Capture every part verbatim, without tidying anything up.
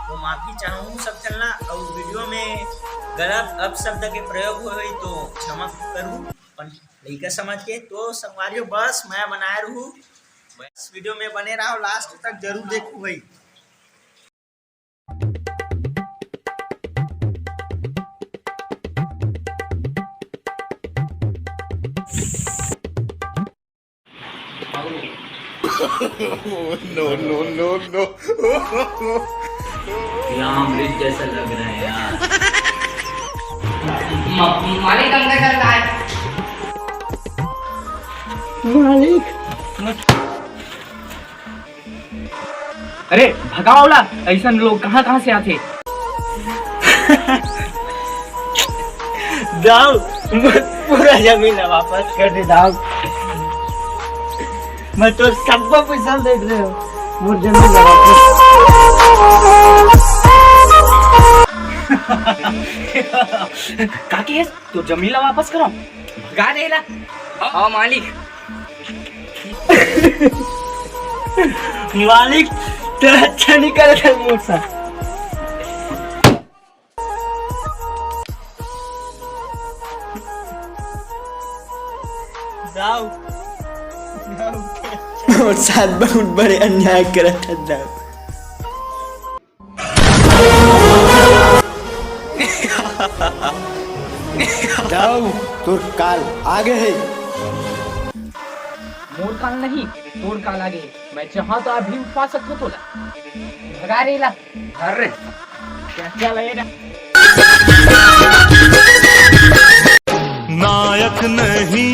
तो माफी चाहूँ सब झन ला, अउ वीडियो में गलत अपशब्द के प्रयोग होही तो क्षमा करू अपन लइका समझ के। तो संगवारियों, बस मैं बनाए रहूँ, बस वीडियो में बने रहो, लास्ट तक जरूर देखो भाई। No, no, no, no। ये अमृत जैसा लग रहा है यार। म-, मालिक अंदर कर रहा है। मालिक। अरे भगाओ ला, अइसन लोग कहाँ कहाँ से आथे? दाऊ, मोर पूरा जमीन ला वापस कर दे दाऊ। मैं तो सबको पैसा दे रहे हो, मोर जमीन ला वापस। का कहे? तो जमीन ला वापस करो, भगा दे ला। हाँ मालिक। मालिक, तो अच्छा नहीं करे था मोर साथ। दाऊ, दाऊ। मोर साथ बहुत बड़े अन्याय करत है दाऊ। दाऊ, तोर काल आगे हे। मोर काल नहीं, तोर काल आगे हे। मैं चाहूँ तो अभी उठवा सकथों तोला। भगा रे ला। अरे, क्या, क्या लगेगा? नायक नहीं,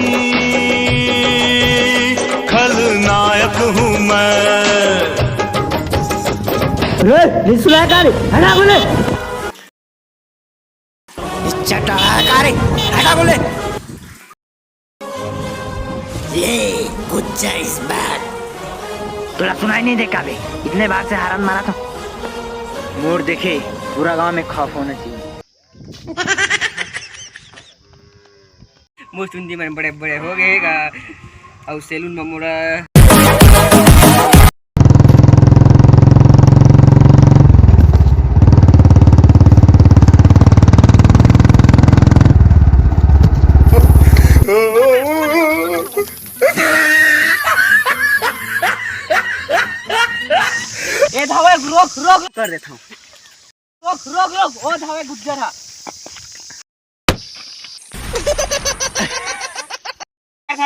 खलनायक हूँ मैं। रे, रिसुला का रे, हटा बोले। चटा का रे, हटा बोले। ये गुज्जा is back। तोला सुनाई नहीं देता बे, इतने बार से हारन मारा था। मोर देखे पूरा गांव में खौफ होना चाहिए। मोर चुंदी मन बड़े बड़े हो गए गा, अउ सैलून में मोरा ए धावे, रोक, रोक कर देता हूँ। रोक, रोक, रोक, ओ धावे गुज्जर हा।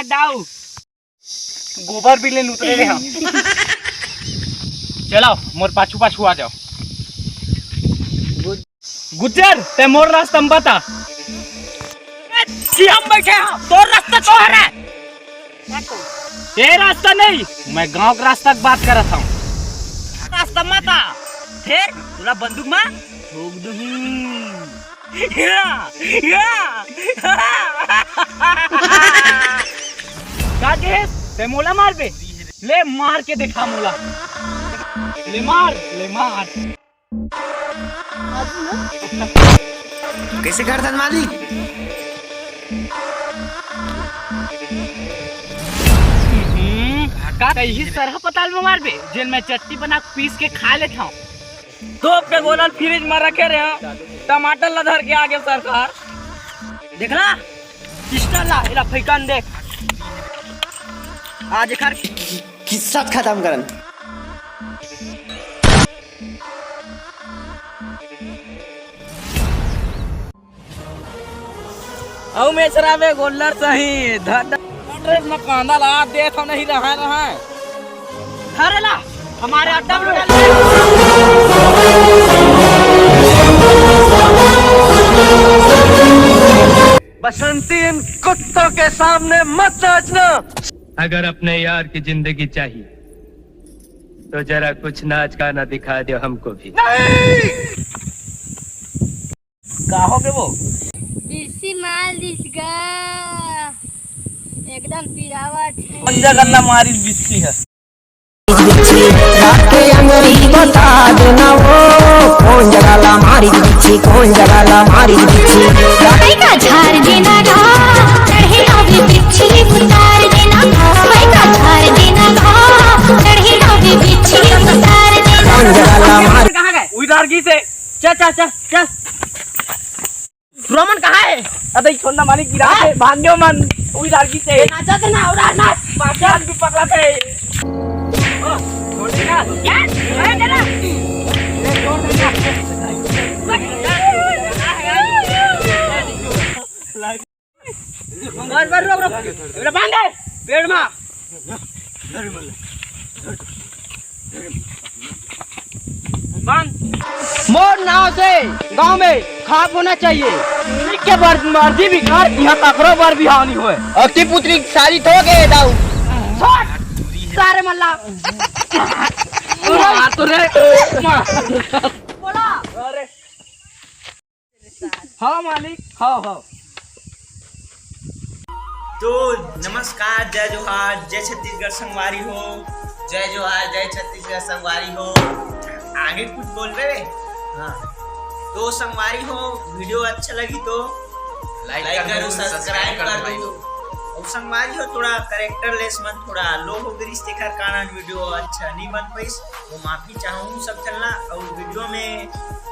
दाऊ, गोबर भी लेन उतरे रहे हम। चलो, मोर पाछू पाछू आ जाओ। गुज्जर, ते मोर रास्ता में बता। कि हम बैठे हैं, तोर रास्ता तो हरे। ये रास्ता नहीं, मैं गांव के रास्ता की बात करत हूँ। रास्ता मत आ, फिर तोला बंदूक में ठोक दूंगी। या, या। का कहेस? ते मोला मारबे? ले मार के देखा मोला। ले मार, ले मार। कैसे करथन मालिक? हम्म, का कहीं सरहा पताल में मारबे, जेन मैं चटनी बना के पीस के खा लेत हूँ। तोप के गोलन फ्रिज में रखे रहे, टमाटर ला धर के आगे सरकार। देखला, पिस्टल ला, एला फेंकन देख। आज एकर किस्सा खत्म करन। अउ मेसरा में गोल्लर सही, धन ड्रेस में कांदा ला देत हो नहीं रहा रहा। धरे ला, हमारे अड्डा में डाल। बसंती, इन कुत्तों के सामने मत नाचना। अगर अपने यार की जिंदगी चाहिए तो जरा कुछ नाच गाना दिखा दो हमको भी। नहीं! का हो गे वो? बिस्सी मार दिस गा। एकदम पिरावत है। कौन जगह ला मारिस बिस्सी है? बिच्छी, काके अंगरी बता देना वो, कौन जगह ला मारी बिच्छी, कौन जगह ला मारी बिच्छी। पैका झार देना गा, चढ़े अभी बिच्छी उतार देना। पैका झार देना गा, चढ़े अभी बिच्छी उतार देना। कौन जगह ला मारी कहाँ गए? उधर लगी से। चल, चल, चल, चल। सुरमन कहाँ है? अबे छोड़ना मालिक, गिरा के भाग गयो मन। उही लड़की से। नाचा थे ना, उड़ा नाच। पागल तू पगला थे। छोड़ देना। क्या? अरे तेरा। बस, बस, रुक, रुक। एला बांध दे, पेड़ मा। बांध। मोर नाव से गांव में खाप होना चाहिए। के बर मर्जी भी कर, यहाँ ककरो बर भी हानि होए। अक्ति पुत्री सारी थोके दाऊ। छोड़, सारे मल्ला। मार तो रे। बोला। हाँ मालिक, हाँ, हाँ। तो नमस्कार, जय जोहार, जय छत्तीसगढ़ संगवारी हो। जय जोहार, जय छत्तीसगढ़ संगवारी हो। आगे कुछ बोलबे रे? हाँ। तो संगवारी हो, video अच्छा लगी तो like करो, subscribe कर दो। अउ संगवारी हो, थोड़ा character less मन थोड़ा low हो गइस, तेखर कारण video अच्छा नहीं बन पाइस। तो माफी चाहूँ सब चलना, अउ video में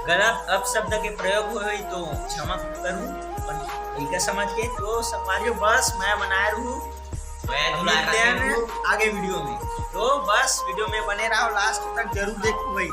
गलत अपशब्द के प्रयोग होय होही तो क्षमा करूँ, अपन लइका समझ के। तो संगवारी हो, बस मैं बनाए रहूँ, मैं अब दुलार मिलते हैं राखी हूँ। आगे video में। तो बस video में बने रहो, last तक जरूर देखो भाई।